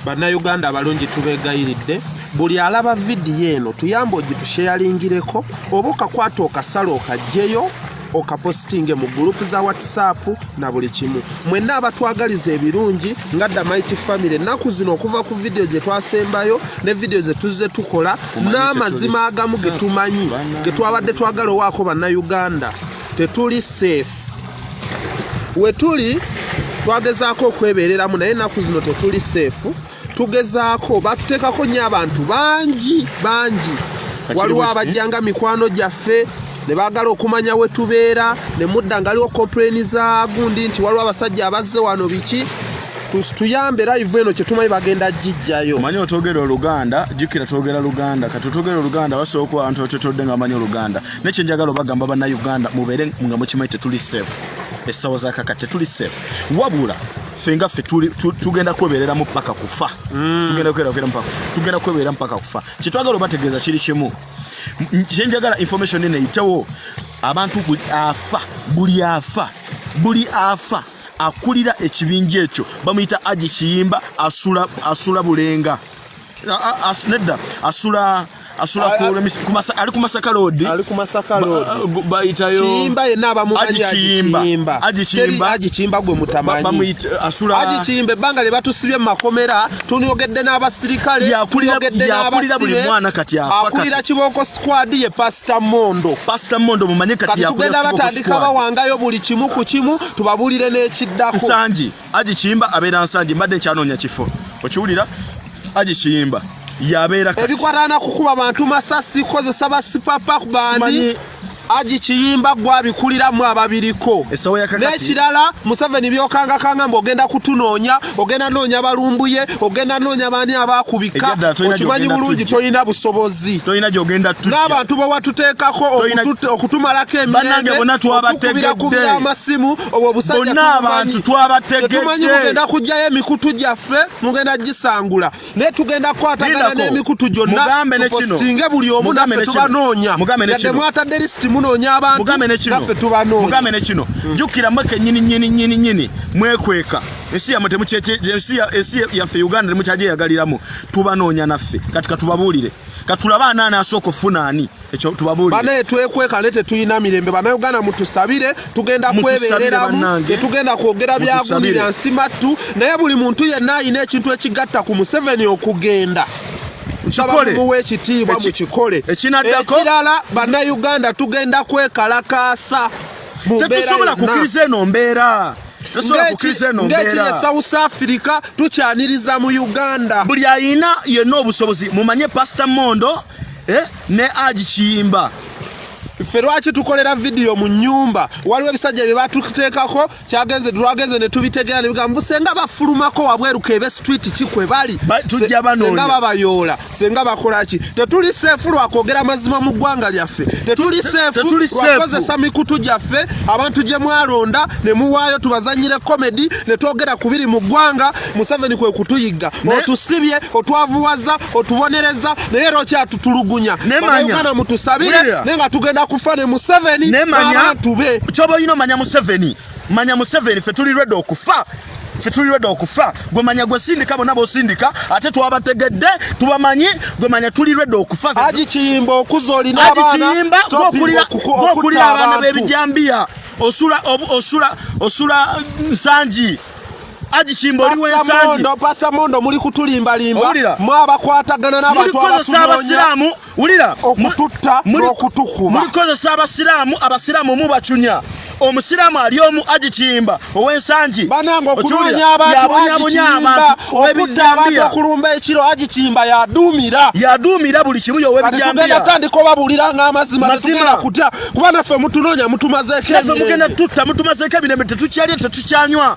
Bannayuganda abalungi, tubeegayiridde, buli alaba vidiyo eno tuyambe ogitusheyaringireko, oba okakwata okasala okajjeyo okapositinge mu gurupu za WhatsApp na buli kimu. Mwenna abatwagaliza ebirungi nga The Mighty Family, ennaku zino okuva ku vidiyo gye twasembayo ne vidiyo ze tuzze tukola n'amazima agamu ge tumanyi ge twabadde twagala owaako Bannayuganda, tetuli safe. We tuli twagezaako okwebeereramu, naye ennaku zino tetuli safe. Tugezaako, batuteekako nnyo abantu bangi bangi. Waliwo abajjanga mikwano gyaffe ne baagala okumanya we tubeera, ne mudda nga aliwo complain za gundi nti waliwo abasajja abazze wano biki. Tuyambe, live eno kyetumanyi bagenda gijjayo. Omanyi otwogera Oluganda, jjukira twogera Luganda. Kati otwogera Oluganda, basobola okuba abantu batwetodde nga bamanyi Oluganda. Naye kyenjagala obagamba, Bannayuganda, mubeere nga mukimanyi tetuli safe essaawa zakakati, tetuli safe. Wabula ffe nga ffe tugenda kwebereramu paka kufa. Tugenda kwebereramu paka kufa. Kyetwagala obategeeza kiri kimu. Kyenjagala information eno eyitewo abantu, buli afa, buli afa, buli afa akulira ekibinja ekyo bamuyita Aji Kiyimba, asula Bulenga. Nedda, asula ali ku Masaka Road. Ali ku Masaka Road. Bayitayo Kiyimba yenna abamumanyi. Aji Kiyimba. Aji Kiyimba, Aji Kiyimba gwe mutamanyi. Bamuyita asula Aji Kiyimba, ebbanga lye batusibye mu makomera, tuniyogedde n'abasirikale, tuniyogedde Yakulira buli n'abasibe. mwana kati afa. Akulira Kati Kibooko Squad ye Pasita Mondo. Pasita Mondo mumanye kati Kati yakulira tugenda Kibooko batandika Squad. bawangayo buli kimu ku kimu, tubabuulire n'ekiddako. Nsangi, Aji Kiyimba abeera Nsangi. Mbadde nkyanoonya kifo, okiwulira? Aji Kiyimba yabeera kati Ebikwatana kukuba bantu masasi, kukozesa basipapa bandi, Simanyi- Aji Kiyimba gwabikuliramu ababiriko. Essaawa ya kakati- N'ekirala, Museveni byokangakanga mbu ogenda kutunoonya, ogenda noonya balumbuye, ogenda noonya baani abakubika, Ebyadda tolina okimanyi gy'ogenda bulungi tujja. tolina busobozi. Tolina gyogenda tujja. N'abantu be watuteekako okutumalako Bannange, emirembe, bonna okukubira kubira twabategedde. amasimu, obwo obusajja Bonna tumumanyi. abantu twabategedde. Tetumanyi mugenda kuggyayo emikutu gyaffe, mugenda gisangula, naye tugenda kukwatagana Lindako. n'emikutu gyonna, Mugambe ne kino. tupositinge buli omu. Mugambe Naffe ne kino. tubanoonya. Mugambe ne Yadde kino. mwatadde lisiti munoonya abantu, Mugambe ne kino. naffe tubanoonya. Mugambe ne kino, jjukira mwe kennyini nyini nyini nyini mwekweka ensi yammwe, ensi yaffe Uganda temukyajeyagaliramu. Tubanoonya naffe. Kati katubabuulire, katulabe anaani asooka ofuna ani. Ekyo tubabuulire. Banaye, twekweka ne tetulina mirembe. Bannayuganda, mutusabire, tugenda Mutusabire, kwebereramu. bannange. Tetugenda kwogera byaguni Mutusabire. bya nsimattu, naye buli muntu yenna alina ekintu ekigatta ku Museveni okugenda, nsaba Kikole. mumuwe ekitiibwa, mukikole. Ekinaddako- Ekirala, Bannayuganda, tugenda kwekalakaasa mu mbeera Tetusobola yonna. kukkiriza eno mbeera, tetusobola kukkiriza eno Ng'ekiri e mbeera. South Africa, tukyaniriza mu Uganda. Buli ayina yenna obusobozi, mumanye Pasita Mondo ne Aji Kiyimba. Ffe lwaki tukolera vidiyo mu nnyumba? Waliwo ebisajja bye batuteekako, kyagenze lwagenze ne tubitegera ne bigamba senga bafulumako wabweru kebe street kikwe bali. Tujja banoonya. Senga babayoola, senga bakola ki? Tetuli safe lwakwogera mazima mu ggwanga lyaffe, tetuli safe Tetuli safe. lwakozesa mikutu gyaffe abantu gye mwalonda ne muwaayo tubazanyire comedy ne twogera ku biri mu ggwanga. Museveni kwe kutuyiga, otusibye, otwavuwaza, otubonereza, naye era okyatutulugunya. Nemanya. Bannayuganda, mutusabire, Wulira. naye nga tugenda kufa ne Museveni Nemanya. n'abantu be. Kyoba olina omanya Museveni, manya Museveni, ffe tuli ready okufa, ffe tuli ready okufa. Gwe manya, gwe sindika bonna bosindika, ate twabategedde, tubamanyi. Gwe manya, tuli ready okufa. Aji Kiyimba, okuza olina Aji abaana, Kiyimba, stopping gwokulira okutta abaana abantu. b'ebijambiya, osula osula Nsangi. Aji Kiyimba, oli w'Ensangi. Mondo, Pasa Mondo, muli kutulimbalimba. Owulira? Mwabakwatagana n'abantu Mulikozesa abatunoonya abasiraamu, wulira, okututta n'okutukuba. Mulikozesa abasiraamu, abasiraamu mubacunya. Omusiraamu ali omu, Aji Kiyimba ow'Ensangi. Banange, Okiwulira? okunoonya abantu, Aji Yabonyabonya Kiyimba, abantu okutta abantu, ow'ebijambiya. okulumba ekiro, Aji Kiyimba yaduumira. Yaduumira buli kimu. Kati tugenda Yow'ebijambiya. tandika obabuulira ng'amazima. Mazima. Tetugenda kutya, kuba naffe mutunoonya, mutumazeeko Naffe mugenda emirembe. tutta, mutumazeeko emirembe, tetukyalya, tetukyanywa.